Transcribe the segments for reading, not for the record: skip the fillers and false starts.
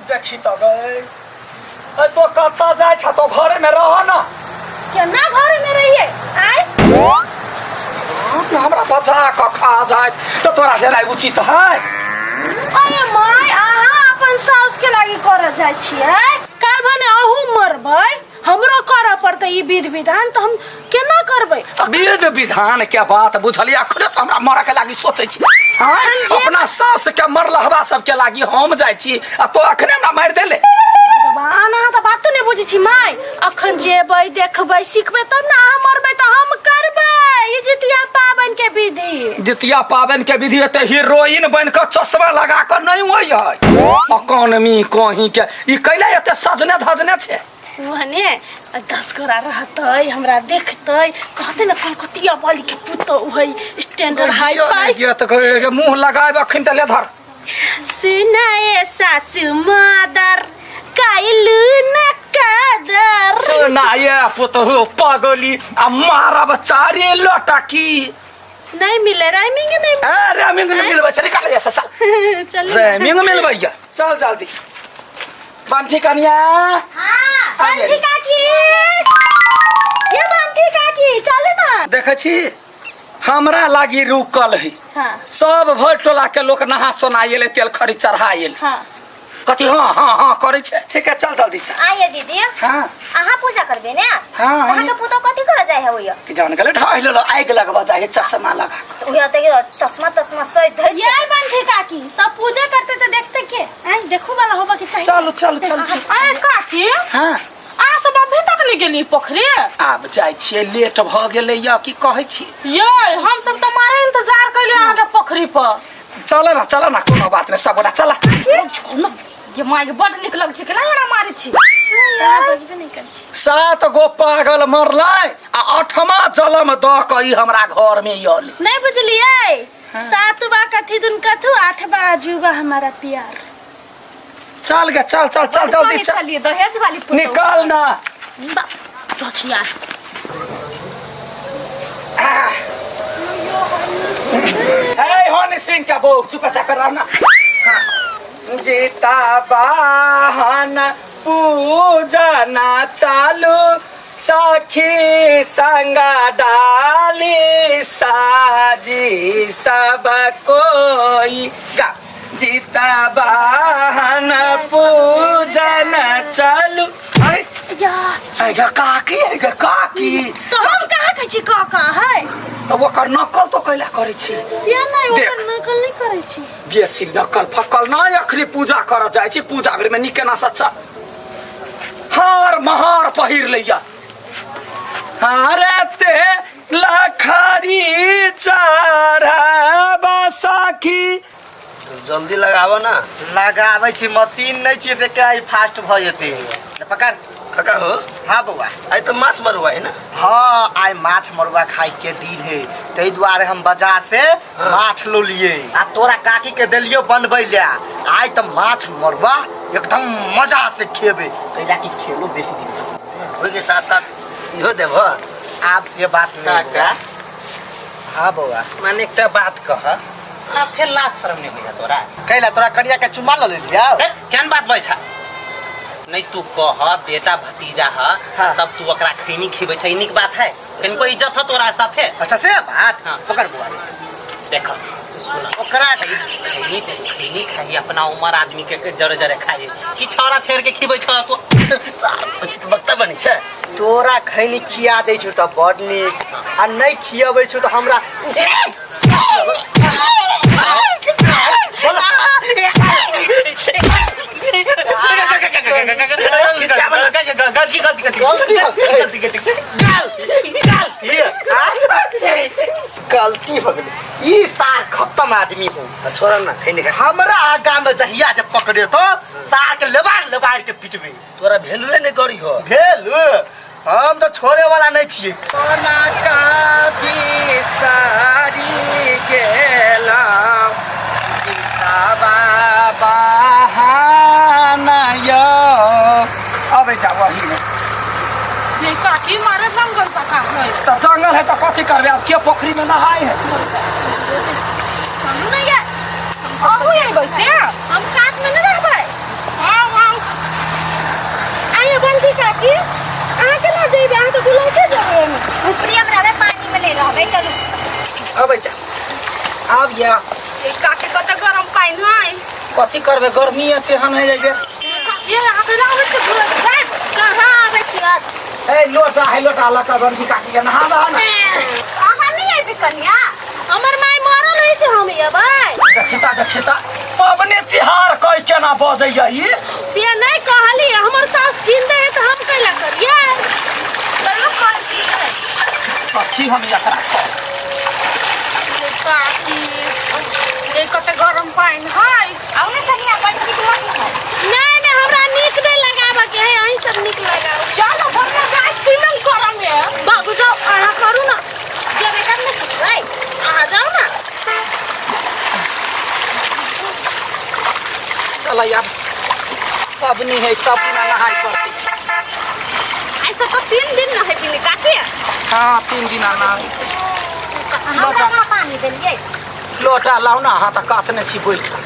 देखी तऽ गई अरे तो कतऽ जाइ छ तो घरे में रह ना। केना घरे में रहिए आय? तू हमरा बचा कऽ खा जाय तऽ तोरा जेनाइ उचित है? अरे my, अहाँ अपन साउस के लागी करऽ जाइ छियै। काल्हि भने अहूँ मरबै, हमरो करऽ पड़तै ई विध विधान, तऽ हम केना करबै? विध विधान के बात बुझलियै, अखने तऽ हमरा मरऽ के लागी सोचै छी। आँय? अखन जे अपना सास के मरलहबा सबके लागी हम जाइ छी आ तो अखने हमरा मारि देले। भगवान, अहाँ तऽ बातो नहि बुझै छी माय। अखन जेबै, देखबै, सिखबै तब ने। अहाँ मरबै तऽ हम करबै ई जितिया पाबनि के विधि। जितिया पाबनि के विधि एते हीरोइन बनि कऽ चश्मा लगा कऽ नहि होइ है। अकानमी कहीं के ई कैला एते सजने धजने छै? भने 10 गोरा रहतै, हमरा देखतै, कहतै ने कलकतिया वाली के पुतोहु है, स्टैंडर्ड हाई फाई। जियो ने तऽ मुँह लगायब अखन तऽ ले धर। सुनाए सासु मादर काइलू न कदर। सुनाए पुतहु पगली आ मारब चारे लोटा की। नहीं मिले राइमिंग नहीं। ए राइमिंग नहीं मिलबै छै, निकाल एसे चल। चल। राइमिंग मिलबै चल जल्दी। बंठी कनिया। हाँ, बंठी काकी, ये बंठी काकी चल ना। देखै छी हमरा लागी रुकल है। हाँ। सब भर टोला के लोक नहा सोना एलै, तेल खरी चढ़ा एलै। हाँ। कथी हाँ हाँ हाँ करै छै। ठीक है, चल जल्दी से। आइए दीदी। हाँ। अहाँ पूजा करबे ने? हाँ, अहाँ हम के पुतोह कथी करऽ जाइ है ओया? कि जान गेलै ढाई लेलो, आगि लगबऽ जाइ है चश्मा लगा कऽ। तऽ ओया तऽ चश्मा तश्मा सज धज ये बंठी काकी सब पूजा करते तो देखते के आइ देखू वाला होबा के चाहिए। चलू चलू चलू चलू। अरे काकी। हाँ। अहाँ सब अभी तक नहीं गेली पोखरे? आब जाइ छियै, लेट भऽ गेलै या की कहै छी। ये हम सब तऽ मारे इंतजार कैले अहाँ के पोखरी पर। चल ना चल ना, कोनो बात नहीं, सब गोटा चल। ये माय के बड नीक लग छै, केना एना मारे छी? बजबे नहीं करै छी। 7 गो पागल मरलै आ 8वां जलम दऽ कऽ ई हमरा घर में आयल। नहीं बुझलियै? 7 बा कथी दुन कथू, 8 बा अजूबा हमारा प्यार। चल गे चल चल चल जल्दी चल। चलिए दहेज वाली पुतोहु। निकाल ना। बा, रचिया। ए हनी सिंह के बहू चुप चाप रहना। हाँ। जीता बाहन पूजना चालू सखी संग डाली साजी सब कोई गा। जीता बाहन पूजन चालू। ऐ, या। ऐ गा काकी, ऐ गा काकी। तो हम कहाँ कहै छी काका है? तऽ ओकर नकल तो कैला करै छी? से नहि, ओकर देख। नकल नहि करै छी। बेसी नकल फकल नहि, अखनी पूजा करऽ जाइ छी, पूजा बेर में नीक केना सच्चा हार महार पहिर लैया। अरे ते लखारी चढ़ाबा सखी। जल्दी लगाबऽ ना। लगाबै छी, मशीन नहि छियै से क्या फास्ट भऽ जेतै। ले पकड़। काका हो। हाँ बौआ। आइ तऽ माछ मरुआ है ना? हाँ, आइ माछ मरुआ खाइ के दिन है, ताहि दुआरे हम बाजार से हाँ। माछ लोलिए आ तोरा काकी के देलियो बनबै ले। आइ तऽ माछ मरुआ एकदम मजा से खेबै, ताहि लागी खेलो बेसी दिन। ओहिके साथ साथ इहो देबह? आब से बात नहीं काका। बौआ। हाँ बौआ। माने एकटा बात कह, साफे लाज शरम नहीं होइया तोरा? कैला तोरा कनिया के चुम्मा ल लेलिया? ए, केहन बात बजै छा? नहीं तू कह बेटा भतीजा ह, हाँ। तब तू ओकरा खैनी खिबै छै, नीक बात है? कनिको इज्जत ह तोरा साफे? अच्छा से बात? हाँ। पकड़ बौआ। देख सुन, ओकरा खैनी खैनी खाई अपना उमर आदमी के जरे जरे खाई की छौड़ा छेड़ के खिबै छ तू? उचित वक्ता बनै छै। तोरा खैनी खिया दै छौ तऽ बड नीक, आ नहीं खियबै छौ तऽ हमरा गलती हो गेलै। ई सार खत्म आदमी हो। छोड़ ना, खैनी खा। हमरा आगा में जहिया जे पकड़े तो सार के लेबार लेबार के पिटबे। तोरा भेलुए नहीं करी हो। भेलु हम तो छोड़े वाला नहीं छिए। सोना का बिसारी गेला गीता बाबा यो। अबे जा वही में। ये काकी मारे जंगल सा का है। तो जंगल है तो कथी करबे, अब के पोखरी में नहाए है? चलू ना यार। अहू ये बसे। हम कात में नहीं रहबै। हाँ, हाँ, नहबै जा आब या ए काकी कते गरम पानि है कथी करबै गर्मी तेहन है एहि बेर ये अहाँ केना आबै छै घुरत जायब कहाँ आबै छी ए लोटा है लोटा लऽ कऽ बंसी काकी के नहा दह ने अहाँ नहीं अयबै कन्या हमर माय मरल है से हम अयबै देखिता देखिता पबनी तिहार कह केना बजैया ई से नहीं कहली हमर सास जिंदा है तऽ हम कैला करियै करबो कर कथी हम एकरा कहब? काकी ये कते गरम पानि है आउ ने कन्या बड़ नीक लगै है नहीं नहीं हमरा नीक नहीं लगाबऽ के है अहीं सब नीक लगाउ चलो भरना जाय स्विमिंग करऽ में बाबू जाओ अहाँ करू ना जेबै तब ने सिखबै अहाँ जाओ ना चल यार पबनी है सब दिना नहाय पड़तै आइ से तो 3 दिन नहेबी ने काकी हाँ 3 दिना नहाय हमरा कहाँ पानी देलियै लोटा लाउ ना अहाँ तऽ कातने छी बैठल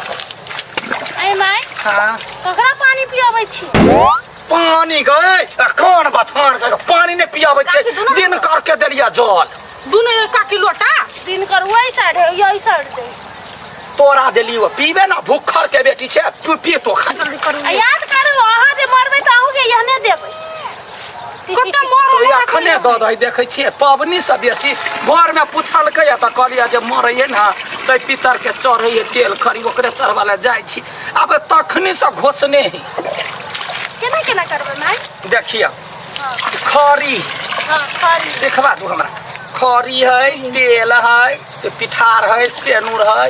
अरे माय हाँ ककरा पानी पियाबै छी पानी गए कोन बथान गए पानी नहीं पियाबै छै दिन करके देलिया जल दुनू ये काकी लोटा दिन कर वही साइड है यही साइड दे तोरा देली वो पीबे ना भूखर के बेटी छै तू पी तो खा जल्दी करू आ याद करू अहाँ जे मरबै तऽ अहूँके एहने देबै कते मरल तो अखने दऽ दही देखै छियै पबनी से बेसी घरमे पुछलकै तऽ कहलियै जे मरैये ने तै पितर के चढ़ैये तेल खरी ओकरे चढ़बा लए जाइ छी आब तखनी से घोसने ही केना केना करबै माय देखियौ खरी हाँ खरी सिखबा दू हमरा खरी है तेल है से पिठार है सेनुर है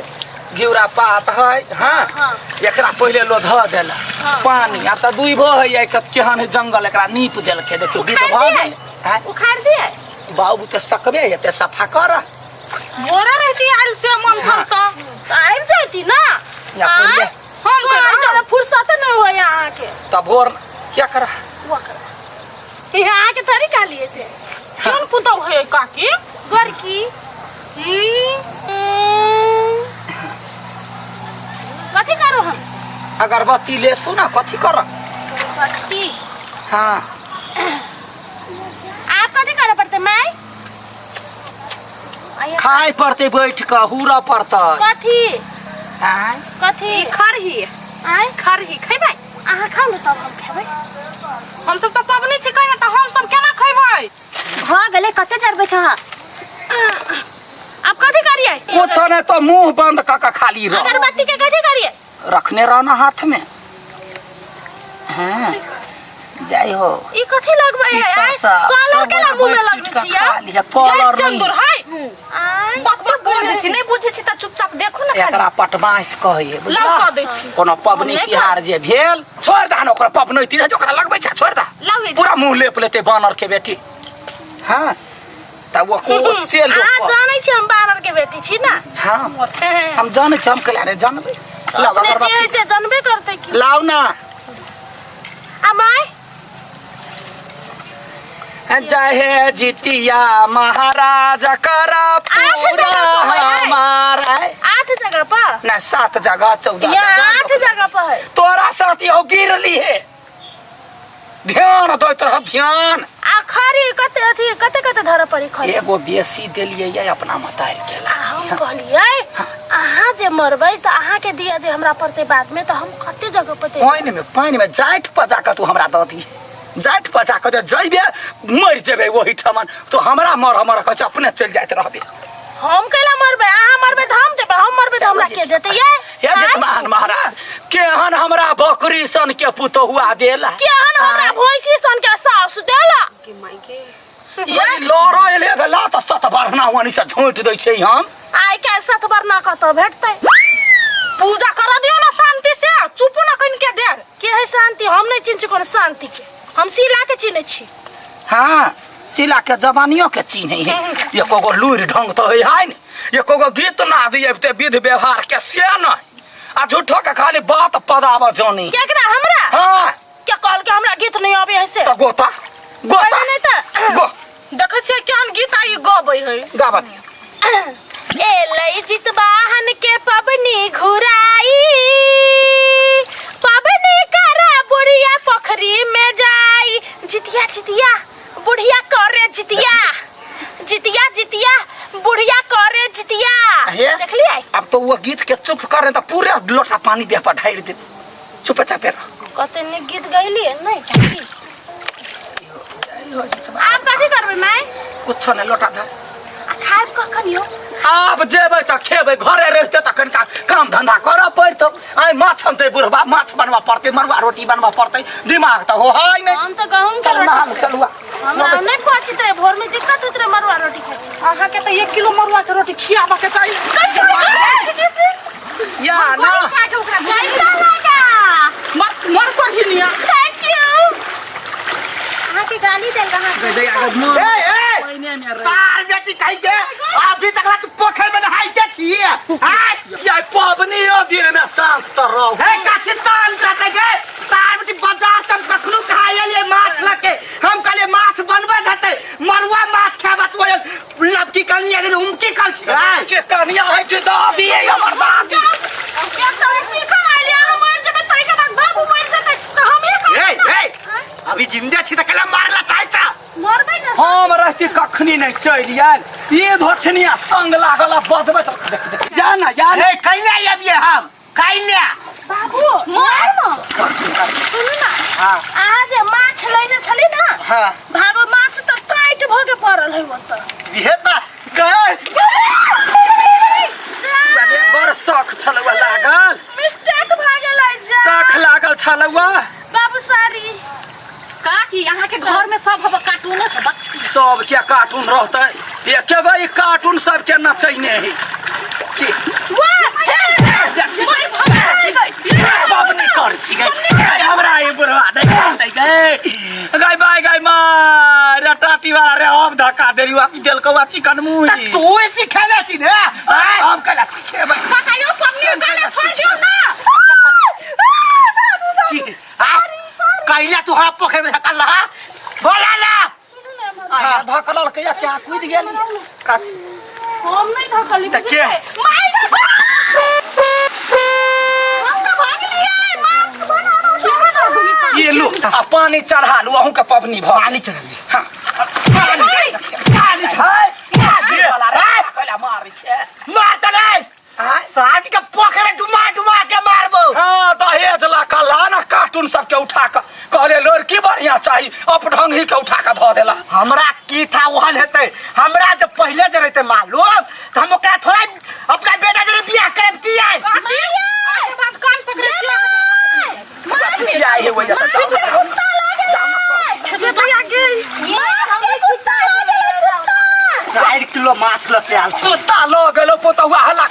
घिउरा पात है हाँ हाँ। एकरा पहिले लो धऽ देला हाँ। पानी आब तऽ दुइबो है एक केहन है जंगल एकरा नीप देलकै देखियौ विध भऽ गेल आँय? उखाड़ दिए बाबू तऽ सकबे हेतै सफा कर बोरा रहती आयल से मन छल तऽ तऽ आबि जाती ना या पहिले आँय? हम तो आइ करब जरा फुर्सत नहीं होय अहाँके तऽ भोर क्या कर वो कर यहाँ अहाँके थोड़ी कहलिए से कोन पुतौ है काकी गोरकी कथी करू हम अगरबत्ती लेसू ना कथी कर कथी हाँ आप कथी करे पड़ते माय खाय पड़तै बैठ कऽ हुरऽ पड़तै कथी आँय कथी ई खरही आँय खरही खैबै अहाँ खाउ ने तब हम खेबै हम सब तऽ पबनी छी कहिना तऽ हम सब केना खैबै भऽ गेलै कते चढ़बै छह आप कथी करिए कुछ नहीं तो मुंह बंद कऽ के खाली रह अगरबत्ती के कथी करिए रखने रहो ना हाथ में हाँ जाई हो ई कथी लगबै है ई आँय सब- कॉलर सब केना गोटा मुंह में बैठ लगबै पीट कऽ छियै खा लिअ, कॉलर नहीं। सिन्दूर है आँय बक बक बजै छी नहि बुझै छी तऽ चुपचाप देखू ने खाली एकरा पटमास कहै लाउ कऽ दै छी। कोनो पबनी नहि तिहार जे भेल छोड़ दह ने ओकरा पबनैती रहै छै ओकरा लगबै छै छोड़ दह लाउ ये। पूरा मुंह लेप लेतै बानर के बेटी हाँ तब वो को से लोग अहाँ कह- जानै छी हम बानर के बेटी छी ना हाँ हम जानै छी हम कैला नहि जानबै लाउ अपने जे अगरबत्ती है से जानबे करतै की लाउ ना आ माय जय हे जितिया महाराज करा आठ पूरा जगह पर है। हमारा आठ जगह पर ना सात जगह 14 या जगह आठ जगह पर है तोरा साथ यो गिरली है ध्यान दो तोरा ध्यान आ खरी कते अथी कते कते धरऽ पड़ी खरी एगो बेसी देलियै ये अपना मतार के आ हम कहलियै अहाँ जे मरबै तऽ अहाँके दिया जे हमरा पड़तै बादमे तऽ हम कते जगह पर देबै पानि में पानि में जाठि पर जाके तू हमरा दऽ दी जाठि पर जाके जे जइबे मरि जेबै ओहि ठमन तो हमरा मर मर कह अपने चलि जाइत रहबे हम कैला मरबै अहाँ मरबै तऽ हम जेबै हम मरबै तऽ हमरा के देतै ये हे जितवाहन महाराज केहन हमरा बकरी सन के पुतोहुआ देला केहन हमरा भैंसी सन के साउस देला ये लड़ एले गेला तऽ सतबरना ओनी से झोंटि दै छै हम आइ काल्हि सतबरना कतऽ भेटतै पूजा कर दियो ना शांति से चुप ना कनि के देर के है शांति हम नहि चिन्ह छी कोनो शांति के हम शीला के चिन्है छी हाँ शिला के जवानियों के चिन्है है एको गो लूरि ढंग तऽ है है ने एको गो गीत नाद अबिते विध व्यवहार के से नहि आ झूठो के खाली बात पदाब जानी केकरा हमरा हाँ के कहल के हमरा गीत नहीं आबे है से तऽ गोता गोता पहिले नहि तऽ गो देखै छियै केहन गीत आई गबै है गाबऽ दियौ एलै जितवाहन के पबनी घुराई पबनी करा बुढ़िया पोखरी में जाई जितिया जितिया बुढ़िया करे जितिया। अब तो वो गीत के चुप कर तो पूरे लोटा पानी देह पर ढार दे चुप चापे रह। कते नीक गीत गैलियै नहि काकी? आब कथी करबै माय? कुछो नहीं लोटा धर। आ खायब कखन यौ? आब जेबै तऽ खेबै, घरे रहिते तऽ कनिका काम धंधा करऽ पड़तौ। आइ माछ अनतै बुढ़बा, माछ बनबऽ पड़तै, मड़ुआ रोटी बनबऽ पड़तै। दिमाग तऽ हो है नहि। हम तऽ गहूँम के चलू रोटी नहा चलू। हमरा नहि पचैत रहे, भोर में दिक्कत होइत रहे मड़ुआ रोटी खाइ छी। अहाँके तऽ 1 किलो मड़ुआ के रोटी खियाबऽ के चाही। या ना कैसा लगा? मर मर कर ही लिया। Thank you. अहाँके गाली देल अहाँ। ए ए तार बेटी कहि के अभी तक ला तू पोखर में नहाइते छी आय। या पबनी दिन में शांत तऽ रहू। हे कथी तान रहते गे तार बेटी? बाजार से हम कखनो कहा एलियै माछ लके, हम कहलियै माछ बनबै हेतै, मरुआ माछ खाबा, तू लबकी कनिया गेल उमकी कल छी। आय के कनिया है के दादी है हमर दादी। एक तऽ सीखल आइलियै, अहाँ मरि जेबै ताहिके बाद बाबू मरि जेतै तऽ हमही ए ए अभी जिंदा छी त कला मारला चाहे छा। मरबै ने। हम रहती कखनी नहीं चलि आयल। ई धोछनिया संग लागल आ बजबै तऽ देख देख या ना या ना। ए कैला आबियै हम कैला? बाबू मार न, सुनू ना। हाँ। अहाँ जे माछ लेने छली ना, हाँ। भागो माछ तऽ टाइट भऽ के पड़ल है ओतऽ। इहे त कहे बड़ शख छलौआ लागल। मिस्टेक भऽ गेलै जा। शख लागल छलौआ। बाबू सारी। काकी अहाँ के घर में सब हब कार्टूने सब। सब के कार्टून रहतै, एके गो ई कार्टून सबके नचैने है। की बाबनी कर छी गै हमरा ई बुढ़वा नहीं करतै गै। गै बाय गै मार रे टाटी वाला रे, हम धक्का देली आ की देलकौ आ चिकन मुही। त तू सिखेले छी ने? आय, हम कैला सिखेबै? काका यो सब नीक गाना छोड़ दियौ ना। की कैला तू हमरा पोखर में धक्का लहा बोला ना? आ धकलल के क्या कूद गेल? हम नहि धकली। त के? माय हम तऽ भागलियै माछ बनाबऽ चाहै। ये लो आ पानी चढ़ा लू, अहूँ के पबनी भ पानी चढ़ा। हाँ। पानी पानी हाय वाला रे कैला मारै छै? मार त नहीं साहब के पोखर में डुमा डुमा के मारबो। हाँ दहेज ला का ला ना कार्टून सबके उठा के कहले लड़की बढ़िया चाहिए, अपढंग ही के उठा के धऽ देला। हमरा की था ओहन हेतै? हमरा जब पहिले जे रहतै मालूम त हम ओकरा थोड़ा अपना बेटा जरे बियाह करब की आइ। बात कान पकड़े छियै। चिचियाइ है वजह से जाओ ना, जाओ ना। माछ के कुत्ता लागल है, कुत्ता। 4 किलो माछ लके आयल छी। कुत्ता लऽ गेलो पुतहुआ हल्ला